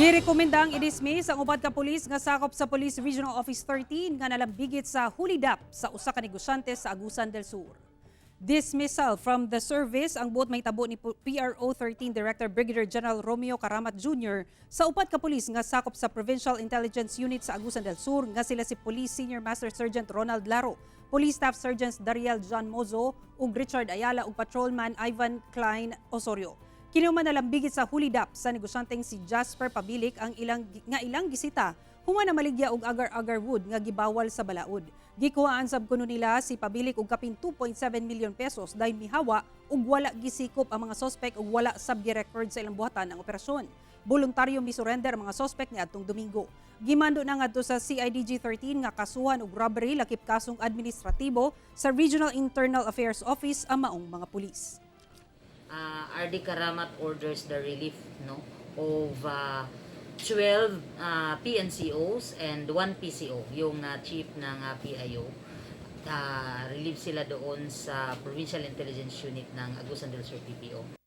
Girekomendang i-dismiss ang upat ka pulis nga sakop sa Police Regional Office 13 nga nalambigit sa hulidap sa usa ka negosyante sa Agusan del Sur. Dismissal from the service ang buot mahitabo ni PRO 13 Director Brigadier General Romeo Caramat Jr. sa upat ka pulis nga sakop sa Provincial Intelligence Unit sa Agusan del Sur nga sila si Police Senior Master Sergeant Ronald Laro, Police Staff Sergeants Dariel John Mozo ug Richard Ayala ug Patrolman Ivan Klein Osorio. Kini man nalambigit sa hulidap sa negosyanteng si Jasper Pabilik ang ilang nga ilang gisita human namaligya og agar-agar wood nga gibawal sa balaod. Gikuhaan sab kuno nila si Pabilik og kapin 2.7 milyon pesos dahil mihawa ug wala gisikop ang mga sospek ug wala sab gi-record sa ilang buhatan ang operasyon. Voluntaryo misurrender ang mga sospek niadtong Domingo. Gimando na ngadto sa CIDG 13 nga kasuhan og robbery lakip kasong administratibo sa Regional Internal Affairs Office ang maong mga pulis. RD Caramat orders the relief, no, of 12 PNCOs and 1 PCO, yung chief ng PIO. Relieve sila doon sa Provincial Intelligence Unit ng Agusan del Sur PPO.